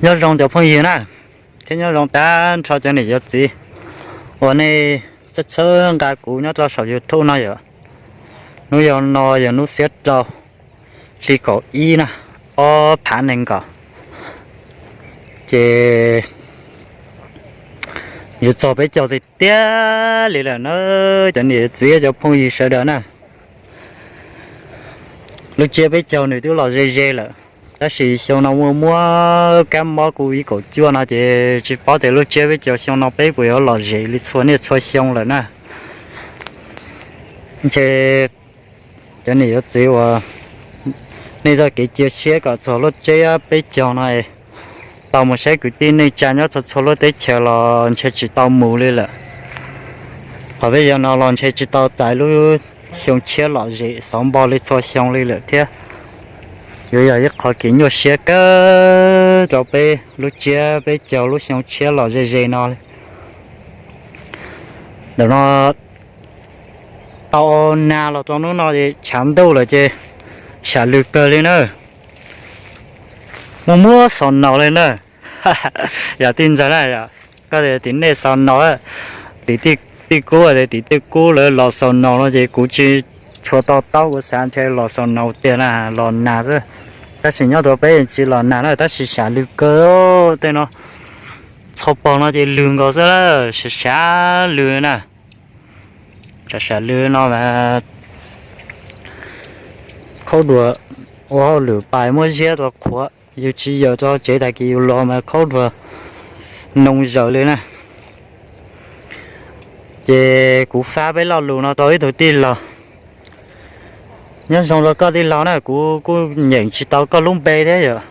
Nyob zoo cov phooj ywg na, thiab nyob zoo tag nrho cov niam cov txiv uas nej txhawb txhawb nqa kuv nyob rau saum YouTube no yom. Hnub yau no yog hnub xiab rau, hli kaum ib na, ob phav nees nkaum. Ces yuav txog peb caug tiag tiag li lawm na, cov niam txiv cov phooj ywg sawv daws na. Lub tsiab peb caug nws twb los ze ze lawm, tab sis xyoo no muaj muab kab mob covid kaum cuaj no ces tsis paub tias lub tsiab peb caug xyoo no peb puas yuav lom zem li txhua niaj txhua xyoo lawm na. Ntshe cov niam cov txiv uas nej txoj kev cia siab kom txog lub tsiab peb caug no tau mus saib kwv tij neej tsa nyob txhua txhua lub teb chaws los ntshe tsis tau mus li lawm. Qhov peb yog no los ntshe tsis tau txais lub xyoo tshiab lom zem xov npo li txhua xyoo li lawm thiab. Yuav yog ib qho kev nyuaj siab kawg rau peb lub tsiab peb caug lub xyoo tshiab los ze ze no li. Ntawm no tau nag los rau hnub no es tshav ntuj lawm ces sam lwg kawg li na. Muaj muab xos naus li na. Yog tij ntxawg na, koj tim nej xos naus, tim tij kub, tim tij kub lawv los xos naus no ces kuv tsis tshua to taub, kuv xav ntshe los xos naus tiag na, los nag xwb. Tab sis nyob rau peb tsis los nag na, tab sis sam lwg kawg. Tej no txhua pog no ces lwg nkaus xwb, sam sam lwg na. Sam sam lwg no mas khaub dua ua hauj lwm pais muab ziab rau qhuav, yus tsis yawm rau tsev tag kis yus los mas khaub dua noo zaws li na. Ces kuv fab peb lo lus no rau ib tug tij laug. Nyob zoo rau koj tij laug na, kuv kuj nyeem tsis tau koj lub npe thiab yom.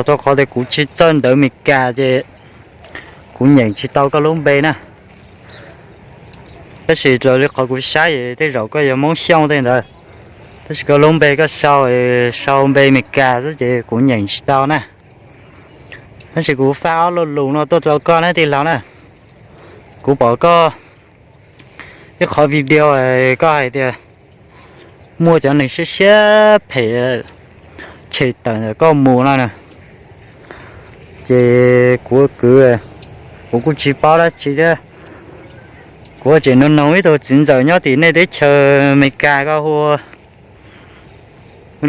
Rau qhov tias kuv tsis txawj ntawv Meskas ces kuv nyeem tsis tau koj lub npe na. Tab sis raws li qhov kuv saib tej zaum koj yog Hmoob Xyooj tej ntawd, tab sis koj lub npe koj sau, sau npe Meskas xwb ces kuv nyeem tsis tau na. Tab sis kuv fab ob lo lus no tuaj rau koj na tij laug na. Kuv pom koj ib qhov video koj hais tias muaj cov neeg siab siab phem tshem tawm ntawm koj mus no na. Ces kuv kwv, kuv kuj tsis paub dab tsi thiab. Kuv tseem nug noog ib tug txiv ntxawm nyob tim nej teb chaws Amelikas, koj hu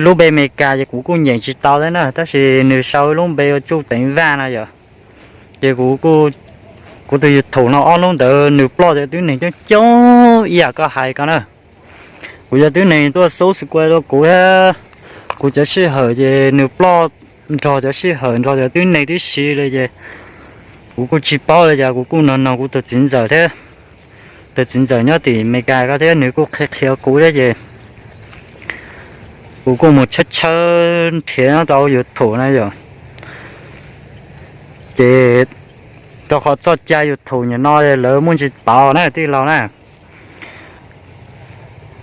lub npe Amelikas ces kuv kuj nyeem tsis tau thiab na, tab sis nws sau lub npe ua Tsuj Teev Vaj no yom. Ces kuv tus YouTube no ob hnub ntawd nws ploj cov tib neeg coob coob ib yam koj hais ko na. Kuv cov tib neeg tuaj subscribe rau kuv thiab, kuv cov sij hawm ces nws ploj nrog cov sij hawm nrog cov tib neeg tib si li ces kuv kuj tsis paub li cas, kuv kuj nug noog kuv tus txiv ntxawm thiab. Tus txiv ntxawm nyob tim Amelikas ko thiab nws kuj qhia qhia kuv thiab ces kuv kuj mus tshawb tshawb nrhiav nyob rau YouTube na yom. Ces rau qhov txoj cai YouTube nim no lawv muaj ntsis pauv na tij laug na.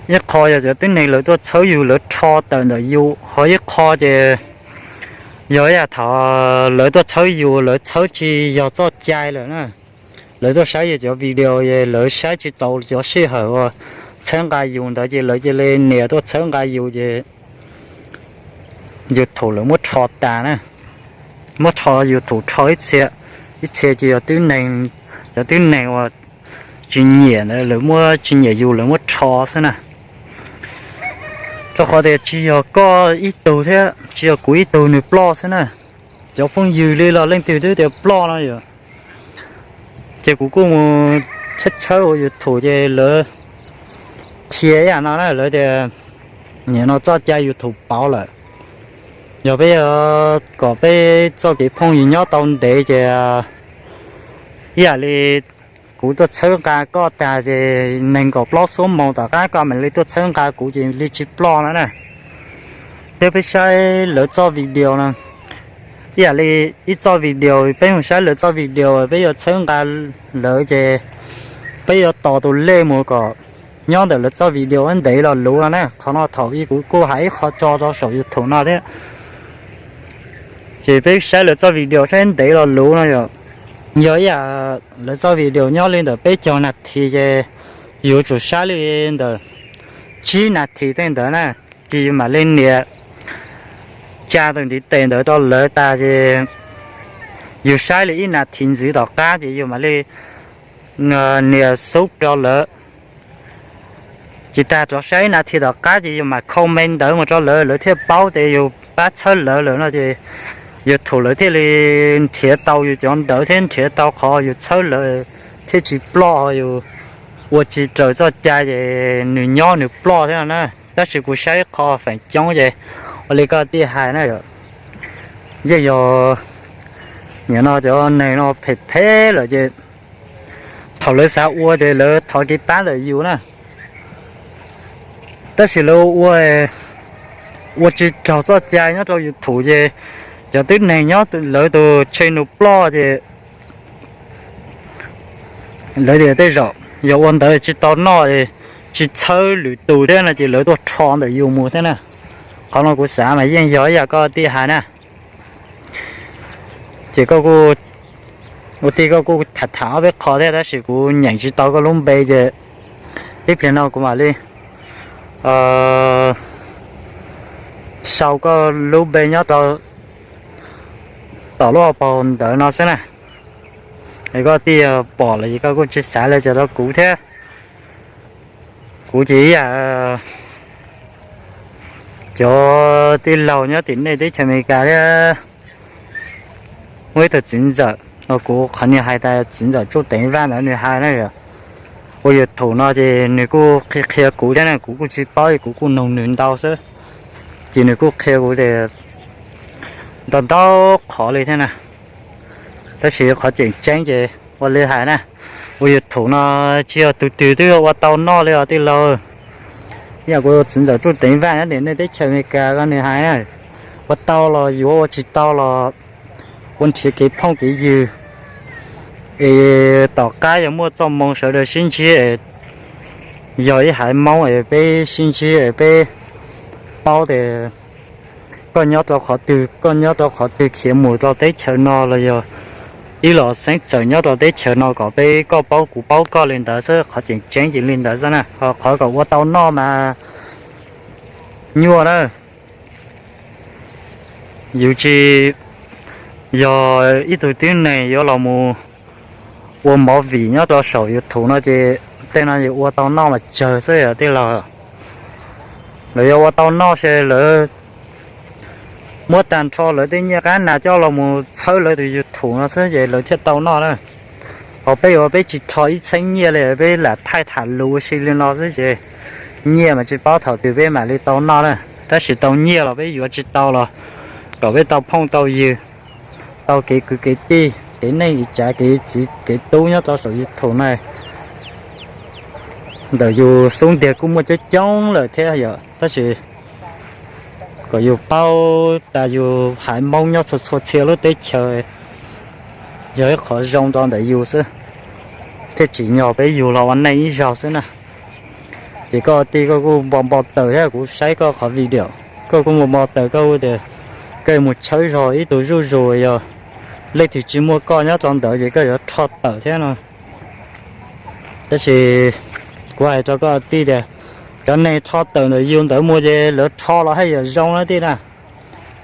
Ib qho yog cov tib neeg lawv tuaj txhawb yus lawv rho tawm ntawm yus, ho ib qho ces yog ib yam thaum lawv tuaj txhawb yus lawv txhawb tsis yog txoj cai lawm na. Lawv tuaj saib yus cov video es lawv saib tsis txaus cov sij hawm uas txhawb nqa yus ntawd ces lawv cia li nias tuaj txhawb nqa yus ces YouTube lawv muab rho tas na. Muab rho YouTube rho ib txhia, ib txhia ces yog tib neeg, cov tib neeg uas tsis nyiam ntawd lawv muab, tsis nyiam yus lawv muab rho xwb na. Rau qhov tias tsis yog koj ib tug thiab tsis yog kuv ib tug nws ploj xwb na. Cov phooj ywg li los leej twg twb tias ploj no yom. Ces kuv kuj mus tshawb tshawb ua YouTube ces lawv qhia ib yam no na, lawv tias nim no txoj cai YouTube pauv lawm. Yog peb yuav kom peb txoj kev phooj ywg nyob tau ntev ces ib yam li kuv tuaj txhawb nqa koj tag ces nees nkaum plaub xuab moos tom qab koj mam li tuaj txhawb nqa kuv ces li tsis ploj no na. Thiab peb saib lawv txoj video no, ib yam li ib txoj video peb mus saib lawv txoj video peb yuav txhawb nqa lawv ces peb yuav tos tus lej mus kom nyob ntawm lawv txoj video ntev los luv no na. Qhov no thaum ub kuv kuj hais ib qho tso rau saum YouTube no thiab. Ces peb saib lawv txoj video saib ntev los luv no yom. Yog ib yam lawv txoj video nyob li ntawm peb caug nas this ces yuav tsum saib li ntawm tsib nas this tej ntawd na, ces yus mam li nias ca tus ntiv tes ntawd rau lawv tas ces yus saib li ib nas this ntxiv tom qab ces yus mam li nias xub rau lawv. Ces tag rov saib ib nas this tom qab ces yus mam comment ntawd mus rau lawv, lawv thiaj paub tias yus pab txhawb lawv lawm no ces YouTube lawv thiaj li nrhiav tau yus cov ntawv thiab nrhiav tau qhov yus txhawb lawv thiaj tsis ploj, yus ua tsis raws txoj cai ces nws nyob nws ploj thiab no na. Tab sis kuv saib qhov feem coob ces ua li koj tij hais na, yeej yog nim no cov neeg no phem phem lawm ces thaum lawv xav ua ces lawv thov kev pab ntawm yus na. Tab sis lawv ua, ua tsis raug txoj cai nyob rau YouTube ces cov tib neeg nyob lawv tus channel ploj ces lawv tias tej zaum yog ua ntawd tsis tau noj, tsis txhawb lwm tus thiab no ces lawv tuaj rho ntawm yus mus thiab na. Qhov no kuv xav mas yeej yog ib yam koj tij hais na. Ces koj kuj, ua tij koj kuj tham tham ob peb qho thiab tab sis kuv nyeem tsis tau koj lub npe ces ib pliag no kuv mam li sau koj lub npe nyob rau tom lub hauv paus ntawv no xwb na. Es koj tij pom los es koj kuj tsis xav li cas rau kuv thiab. Kuv ces ib yam cov tij laug nyob tim nej teb chaws Amelikas thiab. Muaj ib tug txiv ntxawm, kuv qhov niag hais tas txiv ntxawm Tsuj Teev Vaj ntawd nws hais na, ua YouTube no ces nws kuj qhia qhia kuv thiab na, kuv kuj tsis paub kuv kuj nug nws ntau xwb. Ces nws kuj qhia kuv tias ntau ntau qhov li thiab na. Tab sis qhov tseem ceeb ces ua li hais na, ua YouTube no tsis yog tus twg twb ua tau noj li os tij laug. Yam kuv txiv ntxawm Tsuj Teev Vaj nyob tim nej teb chaws Amelikas ko nws hais na, ua tau los yuav, ua tsis tau los ua nrhiav kev phooj kev ywg. Es tom qab yog muaj txoj moo sawv daws sib ntsib, yog ib haiv Hmoob es peb sib ntsib es peb paub tias koj nyob rau qhov twg, koj nyob rau qhov twg khiav mus rau teb chaws no los yog ib los xeeb txawm nyob rau teb chaws no kom peb koj paub kuv paub koj li ntawd xwb, qhov tseem ceeb ces li ntawd xwb na. Ho qhov kom ua tau noj mas nyuaj na. Yus tsis yog ib tug tib neeg yuav los mus ua movie nyob rau saum YouTube no ces tej no yus ua tau noj mas tsawg xwb os tij laug. Lawv yuav ua tau noj ces lawv muab tag nrho lawv tej nyiaj qab nas coj los mus txhawb lawv tus YouTube no xwb ces lawv thiaj tau noj na. Ho peb yuav peb tsis rho ib txheeb nyiaj li, peb lam thaij tham lus ua si li no xwb ces nyiaj mas tsis paub thaum twg peb mam li tau noj na. Tab sis tau nyiaj los peb yuav tsis tau los kom peb tau phooj tau ywg, tau kev kwv kev tij, kev neej kev tsav, kev txiv kev tub nyob rau saum YouTube na. Ntawm yus xub ntiag kuj muaj coob coob lawm thiab yom, tab sis kom yus paub tas yus haiv Hmoob nyob txhua txhua txhia lub teb chaws yog ib qhov zoo rau ntawm yus xwb, thiaj tsim nyog peb yug los ua neej ib zaug xwb na. Ces koj tij koj kuj npo npo taws thiab, kuv saib koj qhov video koj kuj npo npo taws, koj kuj tias koj mus tshawb zog ib tug zuj zus, yog leej twg tsis muaj koj nyob rau ntawd ces koj yuav rho tawm thiab no. Tab sis kuv hais rau koj tij tias cov neeg rho tawm ntawm yus ntawd mus ces lawv rho los haj yam zoo na tij na.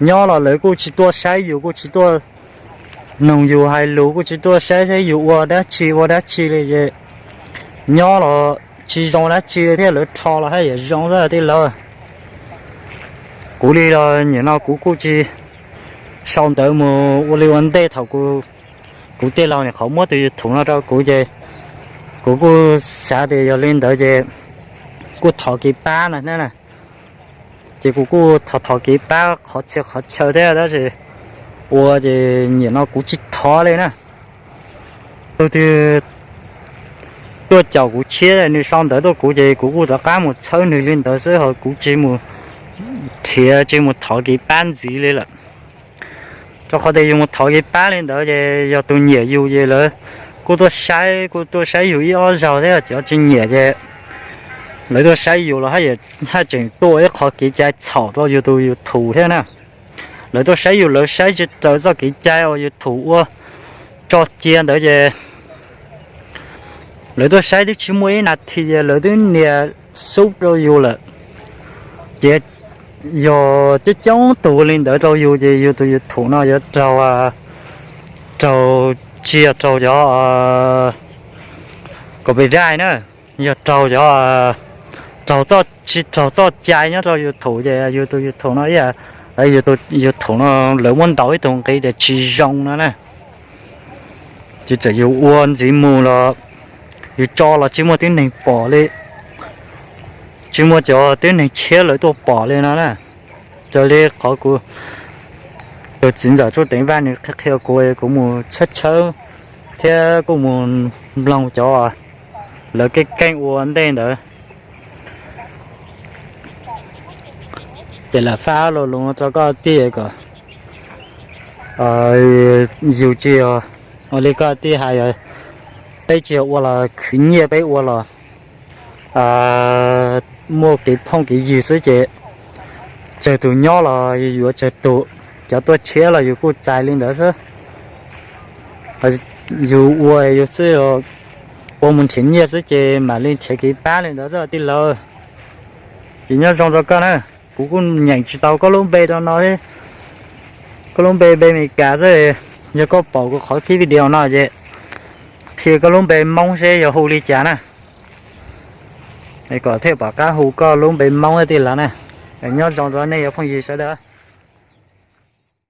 Nyob los lawv kuj tsis tuaj saib yus, kuj tsis tuaj noog yus hais lus, kuj tsis tuaj saib saib yus ua dab tsi ua dab tsi li ces nyob los tsis zoo dab tsi li thiab, lawv rho los haj yam zoo xwb tij laug. Kuv li los nim no kuv kuj tsis sau ntawv mus ua li ua ntej thaum kuv tij laug nim qhov muab tus YouTube no rau kuv ces kuv kuj xav tias yog li ntawd ces kuj thov kev pab no na. Ces kuv kuj thov thov kev pab qhov txhia qhov chaw thiab tab sis ua ces nim no kuv tsis thov li na. Tus twg tuaj caum kuv tshiab nws sau ntawv tuaj kuv ces kuv kuj rov qab mus txhawb nws li ntawd xwb, ho kuv tsis mus nrhiav tsis mus thov kev pab ntxiv li lawm. Rau qhov tias yus mus thov kev pab li ntawd ces yog tus nyiam yus ces lawv kuj tuaj saib, kuj tuaj saib yus ib ob zaug thiab, cov tsis nyiam ces lawv tuaj saib yus los haj tseem tuaj ib qho kev cai txhaum rau yus tus YouTube thiab na. Lawv tuaj saib yus lawv saib tsis raws txoj kev cai uas YouTube ua tso cia ntawd ces lawv tuaj saib twb tsis muaj ib nas this ces lawv twb nias xub rau yus lawm. Ces Yog coob coob tus li ntawd rau yus ces yus tus YouTube no yuav raug, raug, tsis yog raug cov copyright na, yog raug cov, raug txoj, tsis raug txoj cai nyob rau YouTube ces yus tus YouTube no ib yam, yus tus YouTube no lawv muab ntaus ib tug nqi tias tsis zoo no na. Ces txawm yus ua ntxiv mus los yus tso los tsis muaj tib neeg pom li, tsis muaj cov tib neeg tshiab lawv tuaj pom li no na. Raws li qhov kuv tus txiv ntxawm Tsuj Teev Vaj nws qhia qhia kuv, kuv mus tshawb tshawb thiab kuj mus mloog cov lawv keej keej ua ntej ntawd. Ces lam faj lo lus rau koj tij kom yus tsis yog ua li koj tij hais, peb tsis yog ua los khwv nyiaj, peb ua los muaj kev phooj kev ywg xwb ces tsawg tus nyob los yus yuav tsawg tus, cov tuaj tshiab los yus kuj txais li ntawd xwb. Yus ua yus xwb, ua mus nrhiav nyiaj xwb ces mam li nrhiav kev pab li ntawd xwb tij laug. Ces nyob zoo rau koj na, kuv kuj nyeem tsis tau koj lub npe rau no, koj lub npe npe Meskas xwb. Yog koj pom kuv qhov clip video no ces qhia koj lub npe Hmoob seb yog hu li cas na, kom thiaj pom qab hu koj lub npe Hmoob tij laug na. Nyob zoo rau nej cov phooj ywg sawv daws.